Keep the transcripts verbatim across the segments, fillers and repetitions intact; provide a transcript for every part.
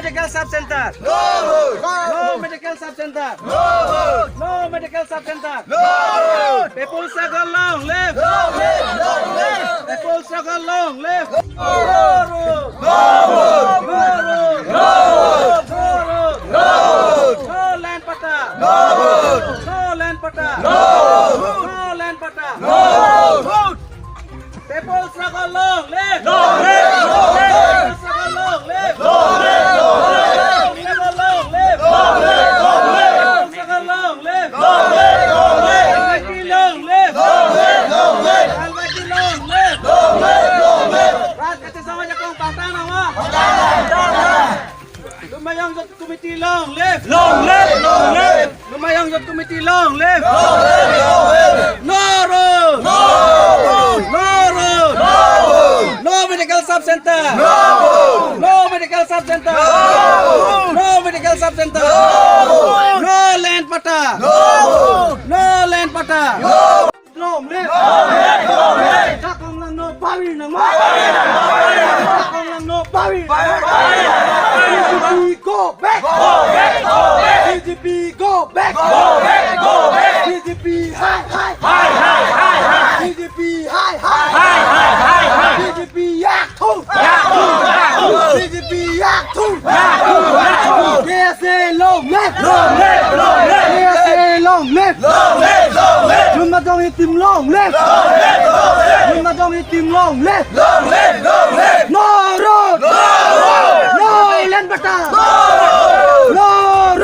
Medical sub center. No vote. No medical sub center. No vote. No medical sub center. No vote. People struggle long live. Long live, long live. People struggle long live. No road. No road. No road. No road. No road. No land patta. No vote. No land patta. No vote. No land patta. No vote. People struggle long live. Long live, long live. People struggle long live. Long live, long live. People struggle long live. Long live, long live. People struggle long live. Long live, long live. Almighty long live. Long live, long live. Almighty long live. Long live, long live. Rat kachesong ajakong pangtang nang ma? Pangtang nang. Lumbajong Youth Committee long live. Long live, long live. Lumbajong Youth Committee long live. Long live, long live. No road. No road. No road. No road. No medical sub center. No road. No medical sub center. No road. No medical sub center. No road. No land patta. No road. No land patta. No road. Long live! Long live! Long live! Jakong Langno pavir nang ma? Pavir nang, pavir nang. Jakong Langno pavir nang ma? Pavir nang, pavir nang. B J P go back! Go back! Go back! B J P go back! Go back! Go back! B J P hai hai! Hai hai! Hai hai! B J P hai hai! Hai hai! Hai hai! B J P yak thu! Yak thu! Yak thu! B J P yak thu! Yak thu! Yak thu! K S A long live! Long live! Long live! K S A long live! Long live, long live. Lumbajong Youth Team long live. Long live, long live. Lumbajong Youth Team long live. Long live, long live. No road. No road. No land patta. No road. No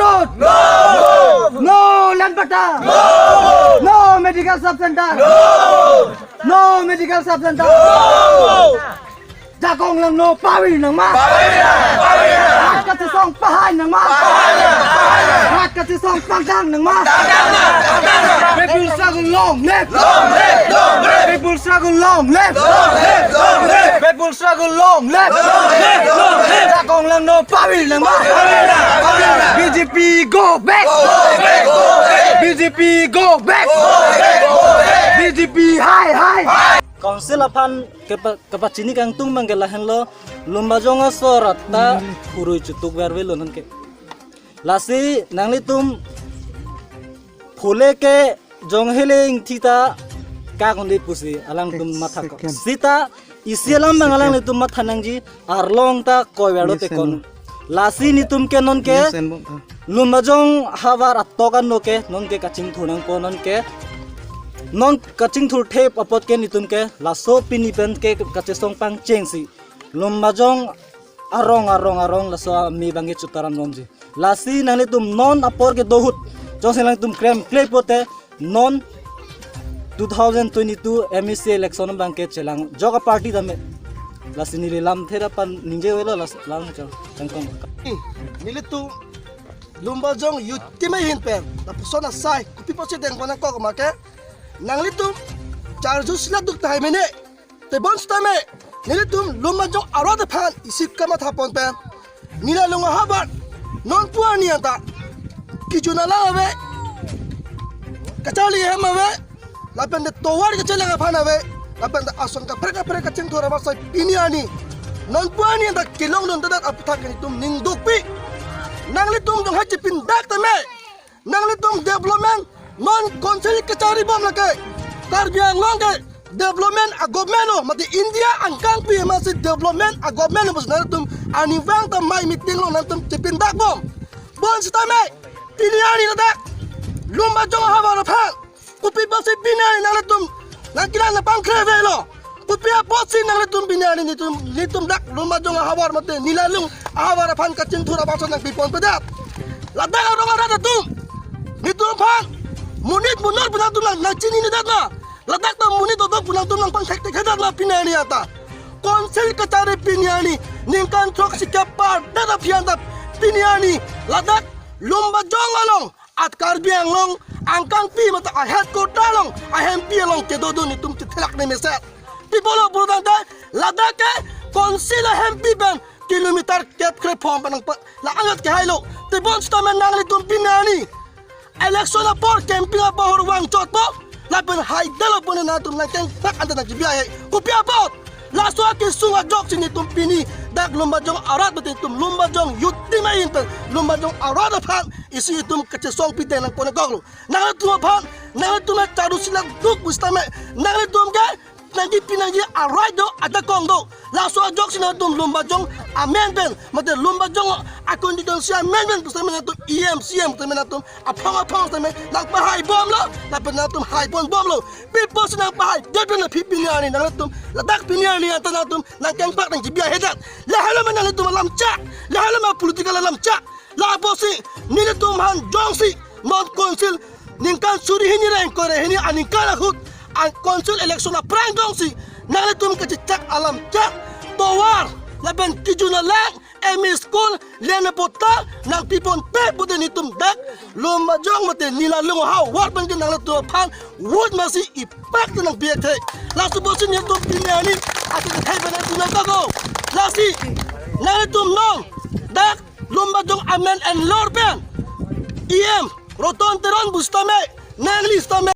road. No road. No land patta. No road. No medical sub center. No road. No medical sub center. No road. Jakong Langno pavir nang ma? Pavir nang, pavir nang. Rat kachesong pahai nang ma? Pahai nang, pahai nang. Rat kachesong pangtang nang ma? Pangtang nang, pangtang nang. People struggle long live. Long live, long live. People struggle long live. Long live, long live. People struggle long live. Long live, long live. Jakong Langno pavir nang ma? Pavir nang, pavir nang. B J P go back. Go back, go back. B J P go back. Go back, go back. B J P hai hai. Hai. Council aphan kepa-, kepachini kangtung abang ke lahenlo, Lumbajong aso rat ta hurui chutuk verve lo non ke. Lasi nanglitum phule ke jong hele ingthi ta kak undi pusi alangtum mathakok. Sita isi alam abang alanglitum matha nangji, arlong ta koi verlo te kon. Lasi netum ke non ke Lumbajong ahavar atok anlo ke non ke kachingthur nangpo non ke. Non kachingthur thep apot ke netum ke laso pini pen ke kachesong pangchengsi Lumbajong arong arong arong laso ami abang ke chutaran bomji. Lasi nanglitum non apor kedo ahut jongsi nanglitum krem kle pote non two thousand twenty-two M A C election abang ke chelang jok a-party tame. Lasi neli lamthe ra pan ningje avelo las lang chang changkong. Nelitum Lumbajong Youth Team ahin pen lapuson asai kopi pusi dengpon nangkok ma ke, nanglitum charju sila duk tahai mene. Tebon sitame nelitum Lumbajong arat aphan isi kamatha pon pen neli along ahavar non pu arni anta kejun alam ave, kacharli ahem ave, lapen de tovar kachelang aphan ave, lapen de ason kaprek kaprek kachingthur amat sai pini arni non pu arni anta kelongdun dedet aputhak netum ning dukpi. Nanglitum jong hai chepindak tame, nanglitum development non council kachari bom lake, Karbi Anglong ke development a-government lo, mate India angkangpi amatsi development a-government lo pusi nanglitum arnivang ta mai meeting along nangtum chepindak bom. Bonsitame pini arni ladak Lumbajong ahavar aphan kopi pusi pini arni nanglitum nangkelang nangpangkre avelo? Kopi apotsi nanglitum pini arni netum, netum dak Lumbajong ahavar mate neli along ahavar aphan kachingthur abason nangpipon pedet? Ladak arong arat atum netum aphan monit monor pu nangtum nang, nangchininedet na? Ladak ta monit odok pu nangtum nangpangthekthekthedet na pini arni anta? Council kachari pini arni ningkan throksi kepar det aphi anta pini arni ladak Lumbajong along at Karbi Anglong angkangpi mate a-headquarter along, a-hempi along kedodun netum chithelak ne meset. Pi apotlo pulotangte ladak ke council a-hempi pen kilometer kep kre phong pen nangpa la angat ke hailo. Tebon sitame nanglitum pini arni election apor campaign apor vangchotpo, lapen haidetlo pu nangtum nangkengpak anta nangkebi ahe. Kopi apot? Laso akesung ajoksi nelitum pini dak Lumbajong arat mate itum Lumbajong youth team ahin pen Lumbajong arat aphan isi itum kachesong pideng nangpo nangkoklo. Nanglitum aphan, nanglitum achadu silak duk pusitame nanglitum ke nangji pinangji arai do, ajakong do. Laso ajoksi nangtum Lumbajong amen pen mate Lumbajong a-constituency amen pen pusitame nangtum E M, C E M pusitame nangtum aphong aphong pusitame nangpahai bomlo, lapen nangtum hai pon bomlo. Pi apotsi nangpahai det pen aphi pini arni nangtum, ladak pini arni anta nangtum nangkengpak nangji biya hedat. Lahelo ma nanglitum alam chak, lahelo ma political alam chak. La apotsi nelitum aphan jongsi non council ningkan suri hini ra ingkoi ra hini aningkan ahut an council election aphrang jongsi nanglitum kachechak alam chak, tovar lapen kejun alang, M E school, land apatta nangpi ponpe pute nelitum dak Lumbajong mate Nila Longha ward pen ke nanglitum aphan vote masi ipak te nangpi-ekthe. Laso apotsi nelitum pini arni atheke thai pen nelitum nangkoklo. Lasi nanglitum non dak Lumbajong amen enlor pen E M Roton Teron pusitame, nangli sitame